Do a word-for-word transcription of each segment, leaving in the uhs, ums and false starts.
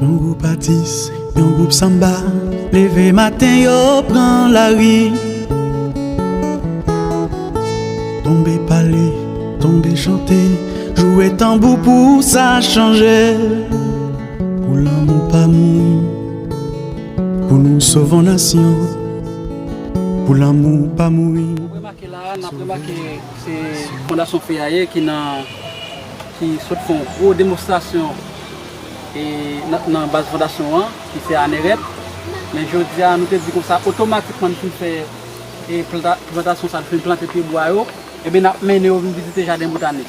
Yon gwoup atis, yon gwoup sanba, leve maten yo pran lari. Tonbe pale, tonbe chante, joure tanbou pou sa chanje. Pou lanmou pa mouri, pou nou sove yon nasyon, pou lanmou pa mouri. N ap remake la, n ap remake se Fondasyon Feyaye ki nan, ki sot fè yon gwo demonstrasyon e nan, nan baz fondasyon an, ki se Anerep. Men jodi a, nou te di konsa, otomatikman n fin fè e planta-, plantasyon sa, n fin plante pye bwa yo, ebyen n ap mennen yo vin vizite jaden botanik.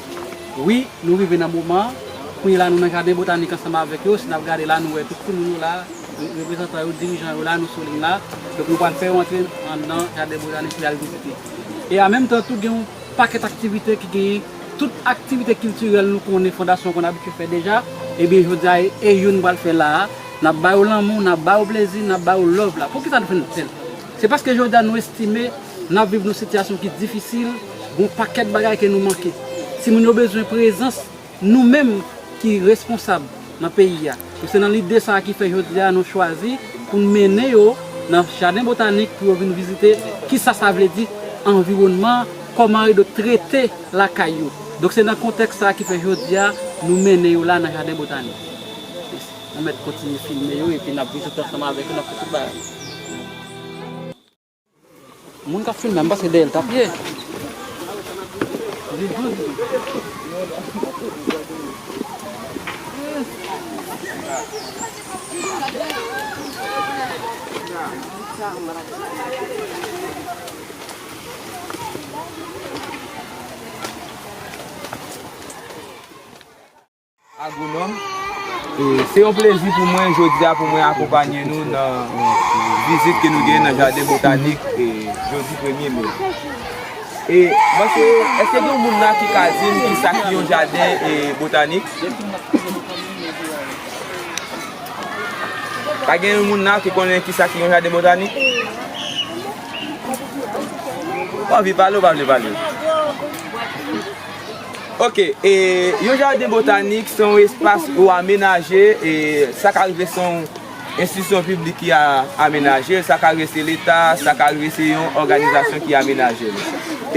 Wi, nou rive nan moman an. Kounye a la, nou nan jaden botanik ansanm avèk yo. Si n ap gade la, nou wè tout timoun yo la, reprezantan yo, dirijan yo la, nou sou liy la. Donk, nou pral fè yo antre anndan jaden botanik pou y al vizite. E an menm tan tou, gen yon pakèt aktivite ki genyen. Tout aktivite kiltirèl nou konnen fondasyon konn abitye fè deja, ebyen, jodi a, e, e youn pral fè la a. N ap ba yo lanmou, n ap ba yo plezi, n ap ba yo love la. Poukisa nou fè n fè l? Se paske jodi a nou estime n ap viv nan sitiyasyon ki difisil, gen yon pakèt bagay ke nou manke. Timoun yo bezwen prezans nou menm ki responsab nan peyi a. Donk, se nan lide sa a ki fè jodi a nou chwazi pou n mennen yo nan jaden botanik pou yo vin vizite kisa sa vle di anviwònman, kòman yo dwe trete lakay yo. Donk, se nan kontèks sa a ki fè jodi a nou mennen yo la nan jaden botanik. Nou mèt kontinye filme yo epi n ap vizite ansanm avèk yo, n ap fè tout bagay. Moun k ap filme a, m panse dèyè l t ap ye. Agwonòm. E se yon plezi pou mwen jodi a pou mwen akonpanye nou nan vizit ke nou gen nan jaden botanik, e, jodi premye me. E, mwen se, èske gen yon moun la ki ka di m kisa ki yon jaden, e, botanik? Pa gen yon moun la ki konnen kisa ki yon jaden botanik? Ou anvi pale, ou pa vle pale? Ok, e, yon jaden botanik se yon espas ou amenaje, e, sa ka rive se yon enstitisyon piblik ki a, amenaje l, sa ka rive se Leta, sa ka rive se yon òganizasyon ki amenaje l.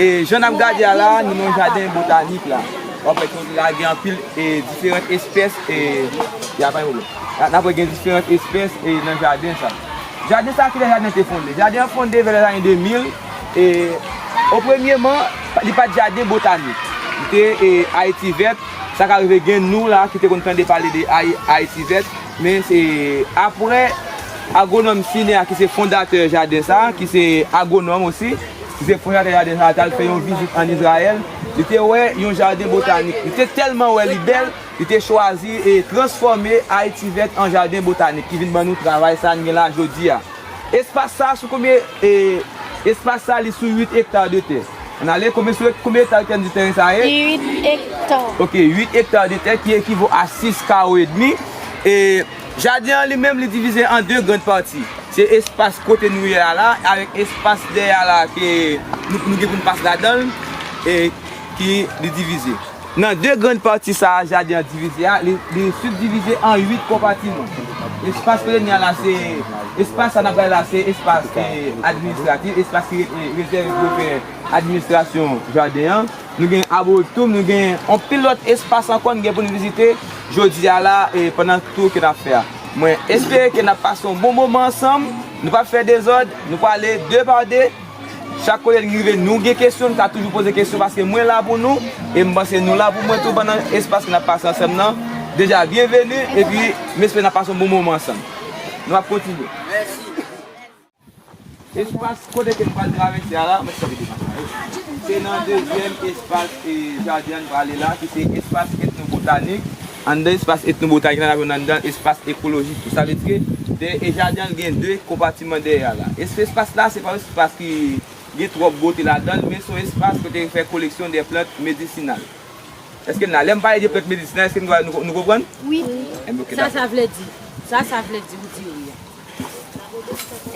E jan n ap gade a la, nou nan yon jaden botanik la. W ap wè kote la gen anpil, e, diferan espès, e, y a pa yon pwoblèm. N ap wè gen diferan espès, e, nan jaden sa. Jaden sa, kilè jaden te fonde? Jaden an fonde vè lèzane de mil. E, o premyeman, li pa t jaden botanik. Li te, e, Ayiti Vèt. Sa ka rive gen nou la ki te konn tande pale de Ay-, Ayiti Vèt. Men se apre agwonòm Sine a, ki se fondatè jaden sa, ki se agwonòm osi, ki se fondatè jaden sa, t al fè yon vizit ann Izrayèl. Li te wè yon jaden botanik. Li te tèlman wè li bèl, li te chwazi e transfòme Ayiti Vèt an jaden botanik ki vin ban nou travay sa n gen la jodi a. Espas sa sou konbyen, e, espas sa li sou uit ekta de tè. Ann ale, konbyen sou, konbyen ekta de tè n di teren sa ye? Uit ekta. Ok, uit ekta de tè ki ekivo a sis kawo edmi. E jaden an li menm li divize an de grann pati. Se espas kote nou ye a la, avèk espas dèyè a la ke nou, nou gen pou n pase ladan l, e ki li divize. Nan de grann pati sa a, jaden an divize a, li, li sibdivize an uit konpatiman. Espas kote n ye a la, se, espas sa n ap gade la, se espas, e, administratif, espas ki, e, rezève pou yo fè administrasyon jaden an. Nou gen Arboretum, nou gen anpil lòt espas ankò n gen pou n vizite jodi a la, e, pandan tou ke n ap fè a. Mwen espere ke n ap pase yon bon moman ansanm, nou p ap fè dezòd, nou prale de pa de. Chak kote n rive, nou gen kesyon, n ka toujou poze kesyon, paske mwen la pou nou, e m panse nou la pou mwen tou pandan espas ke n ap pase ansanm nan. Deja, byenveni, epi m espere n ap pase yon bon moman ansanm. Nou ap kontinye. Espas kote ke n pral travèse a la, mwen se nan dezyèm espas, e, jaden an n prale la, ki se espas etnobotanik. Anndan espas etnobotanik la, n ap jwenn anndan espas ekolojik tou. Sa vle di ke dèyè, e, jaden an gen de konpatiman dèyè a la. Es-, espas la, se pa yon espas ki gen twòp bote ladan l, men se yon espas kote yo fè koleksyon de plant medisinal. Èske n la, lè m pale de plant medisinal, èske nou, nou, nou konprann? Wi. Enben, ok, sa, dakò. Sa vle di. Sa, sa vle di, ou di wi a.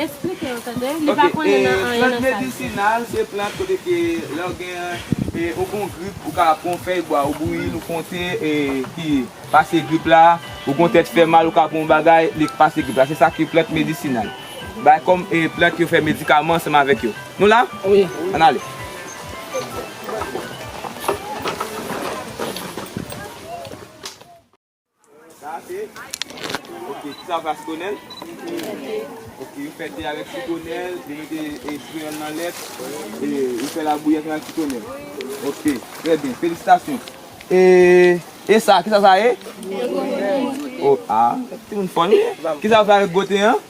Eksplike yo, tande. Li pa konnen nan anyen nan sa. Ok, e, plant medisinal, se plant kote ke lè w gen, e, ou gen yon grip, ou ka pran yon fèy bwa, ou bouyi l, ou fè yon te, e, ki pase grip la, Ou gon tèt fè mal, ou ka pran yon bagay, li pase grip la. Se sa ki plant medisinal. Bay kòm e plant yo fè medikaman ansanm avèk yo. Nou la? Wi. Ann ale. Sa se. Ok, kisa w fè a sitwonèl? Ok, ou fè te avèk sitwonèl, ou mete e kreyòl nan lèt, e ou fè labouyi ansanm avèk sitwonèl. Ok, trè byen, felisitasyon. E, e sa, kisa sa ye? O, a, timoun fò wi. Kisa w fè avèk goten an?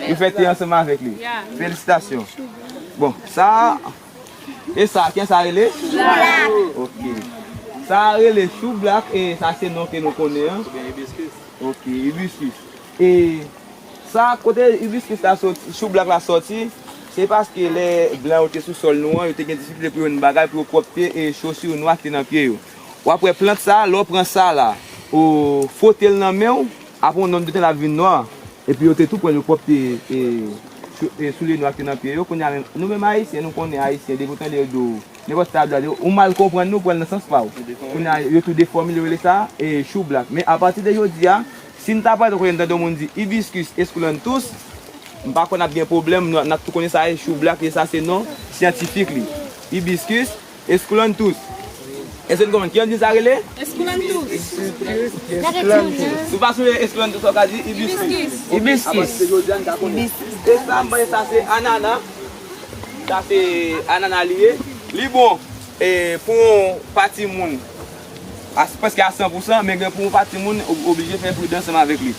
Yo fè te ansanm avèk li. Felisitasyon. Bon, sa, e sa, kijan sa rele? Ok. Sa rele choublak, e sa se non ke nou konnen an. Ok, hibiscus. E sa, kote hibiscus la sòti, choublak la sòti, se paske lè blan yo te sou sòl nou an, yo te gen difikilte pou yo jwenn bagay pou yo pwòpte e chosi nwa ki te nan pye yo. W ap wè plant sa, lè w pran sa la, ou fwote l nan men w, apre yon nonm de tan l ap vin nwa. Epi yo te tou pran yo pwòpte e, sou- e soulye nwa ki te nan pye yo. Kounye a menm, nou menm Ayisyen, nou konnen Ayisyen, depi w tande yo di w nenpòt sa y ap di w, ou mal konprann nou, pran l nan sans pa w. Kounye a, yo tou defòme l, yo rele sa e choublak. Men apati de jodi a, si n ta pral kote n tande yon moun di hibiscus esculentus, m pa kwè n ap gen pwoblèm, nou, n ap tou konnen sa e choublak, e sa se non syantifik li. Hibiscus esculentus. Èske n konprann kijan n di sa rele? Esculentus. Nou pa sonje esculentus, sa w ka di hibiscus. Hibiscus. Apati de jodi a, n ka konnen. E sa, m panse sa se anana. Sa se anana li ye. Li bon e pou yon pati moun. A, prèske a san pou san, men gen pou yon pati moun ou oblije fè pridans ansanm avèk li.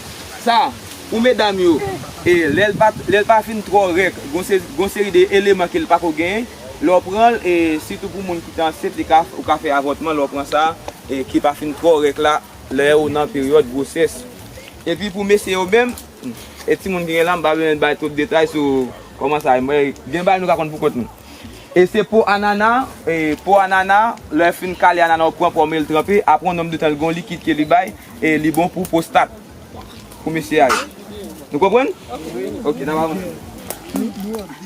Sa, pou medam yo, e lè l pa, lè l pa fin twò rèk, gon se, gon seri de eleman ke l pako genyen, lè w pran l, e sitou pou moun ki te ansent, li ka, ou ka fè avòtman lè w pran sa, e ki pa fin twò rèk la, lè ou nan peryòd gwosès. Epi pou mesye yo menm, e timoun ki gen la, m pa bezwen bay twòp detay sou kòman sa ye, men gen bagay nou ka konn pou kont nou. E se po anana, e po anana, lè w fin kale anana, ou pran pòm e l tranpe, apre yon nonm de tan, l gon likid ke li bay, e li bon pou pwostat, pou mesye a yo. Nou konprann? Ok, n ap avanse.